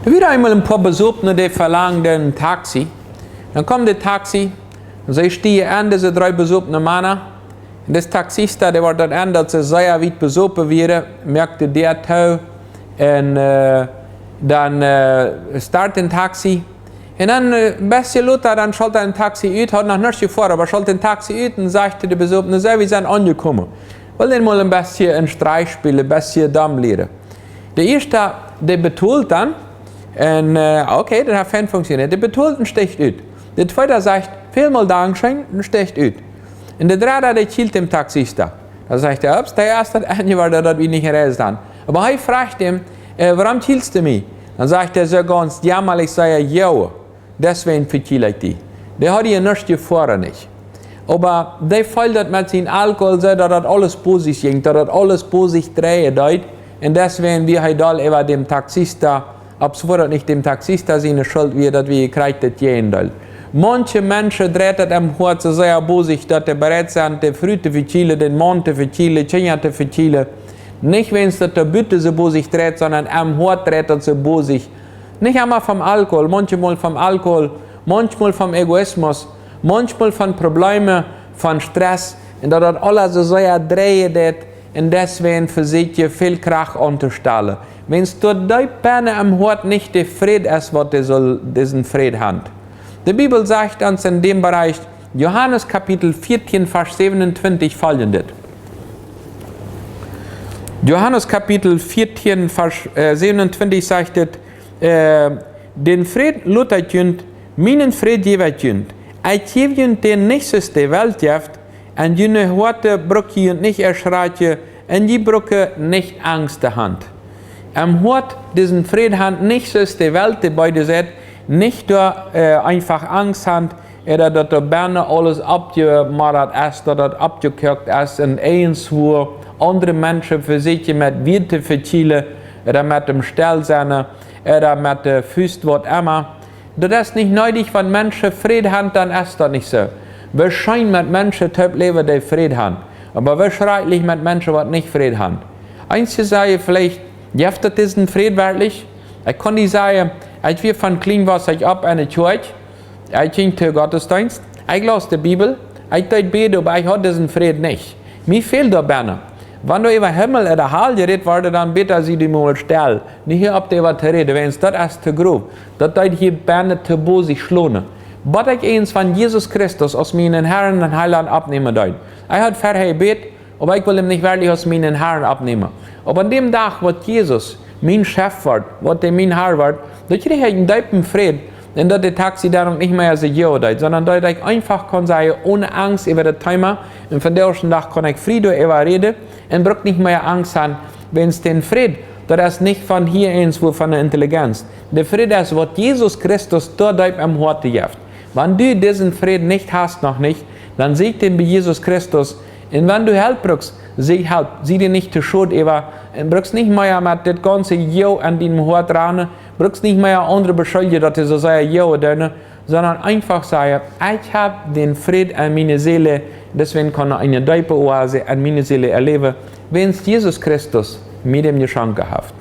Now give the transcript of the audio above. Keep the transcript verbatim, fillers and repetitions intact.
Wieren eemol een poa Besopne, dee velangden een Taxi. Dan kjeem de Taxi, un see stieejen en, dise dree besopne Mana. Un dis Taxista, dee wort daut en, daut see sea wiet besopen wieren, moakt de Däa too. Un, äh, dan, äh, start een Taxi. Un dan, äh, een bät lota, dan schalt hee een Taxi ut, haud noch nuscht jefoaren, oba schalt een Taxi ut un sajcht to de Besopne: "Soo, wie sent aunjekomen." Well dän mol een bät een Streich spälen, een bät domm lieren. De ieeschta, dee betolt dan, un, äh, okay, daut haft fein funktionieet. Dee betolt un stiecht ut. De tweeda sajcht: "Välmol dankscheen", un stiecht ut. Un de dredda, dee kjielt dän Taxista. Dan sajcht hee: "Ups, daut es daut Enj, wua daut wie nich jereist han." Oba hee froagt am: "Äh, wuarom kjielst du mie?" Dan sajcht hee soo gaunz jämalich, sajcht hee: "Jo, deswäajen vekjiel ekj die." Dee haud hia nuscht jefoaren, nich. Oba dee feeld daut met sienen Alkohol soo, daut daut aules bosich jinkj, daut daut aules bosich dreien deed. Un deswäajen wia hee doll äwa däm Taxista, opp soo daut nich däm Taxista siene Schult wia, daut wia krakjt daut Jäajendeel. Maunche Menschen dreit daut em Hoat soo sea bosich, daut dee bereit sent, de Fru to vekjielen, dän Maun to vekjielen, Kjinja to vekjielen. Nich wäajens daut doa buten soo bosich dreit, sonda em Hoat dreit daut soo bosich. Nich emma vom Alkohol, maunchmol vom Alkohol, maunchmol vom Egoismus, maunchmol von Probleme, von Stress, un daut daut aules soo sea dreien deit, un deswäajen vesieekjen väl Krauft auntostalen. Wäajens doa deep bennen em Hoat nich de Fräd es, waut dee sull disen Fräd han. De Bibel sajcht ons en däm Bereich, Johanes Kapitel vieetieen, Varsch säwenuntwintich foljendet. Johanes Kapitel vieetieen, Varsch, äh, säwenuntwintich sajcht et, äh: "Dän Fräd lot ekj junt, mienen Fräd jäw ekj junt. Ekj jäw junt dän nich soo aus de Welt jeft, un june Hoaten bruck jie junt nich erschrakjen, un jie brucken nich Angst to han." Em Hoat disen Fräd han, nich soo aus de Welt, dee beid sent, nich doa, äh, eefach Angst han, ooda daut doa bennen aules oppjemorat es, daut daut oppjekoakt es, un irjentwua aundre Menschen vesieekjen met Wieed to vekjielen, ooda met däm stell sennen, ooda met de Fust, waut emma. Daut es nich needich, wan Menschen Fräd han, dan es daut nich soo. Wie scheen met Menschen toop läwen, dee Fräd han. Oba wie schrakjlich met Menschen, waut nich Fräd han. Eenje sajen veleicht: "Jeft daut disen Fräd werkjlich?" Ekj kaun die sajen, ekj wia von kjlien aus ekj opp enne Kjoakj, ekj jinkj to Gottesdeenst, ekj laus de Bibel, ekj deed bäden, oba ekj haud disen Fräd nich. Mie fäld doa bennen. Wan doa äwa Himmel ooda Hal jerät woat, dan bäta sie die mol stell. Nich hia opp doaräwa to räden, wäajens daut es too grof. Daut deed hia bennen too bosich schlonen. Bat ekj eemol Jesus Christus aus mienen Herrn un Heilaunt aunnämen deed. Ekj haud verhäa jebät, oba ekj wull am nich werkjlich aus mienen Herrn aunnämen. Oba aun däm Dach, waut Jesus mien Chef wort, waut hee mien Herr wort, doa kjrieech ekj eenen deepen Fräd, un daut de Taxi dan uk nich mea soo jäwen deed, sonda daut ekj eefach kunn sajen, one Angst äwa daut Thema, un vondoag dän Dach kaun ekj frie doaräwa räden, un bruck nich mea Angst han, wäajens dän Fräd, daut es nich von hia irjentwua von de Intelligenz. De Fräd es, waut Jesus Christus doa deep em Hoat jeft. Wan du disen Fräd nich hast, noch nich, dan sieekj dän bie Jesus Christus. Un wan du Help bruckst, sieekj Help. Sie die nich too schod äwa, un bruckst nich mea met dit gaunze Jäwen en dien Hoat rannen, bruckst nich mea aundre beschuljen, daut see soo sea jäwen doonen, sonda eefach sajen: "Ekj hab dän Fräd en miene Seel", deswäajen kaun ekj eene deepe Oase en miene Seel erläwen, wäajens Jesus Christus mie dän jeschonken haft.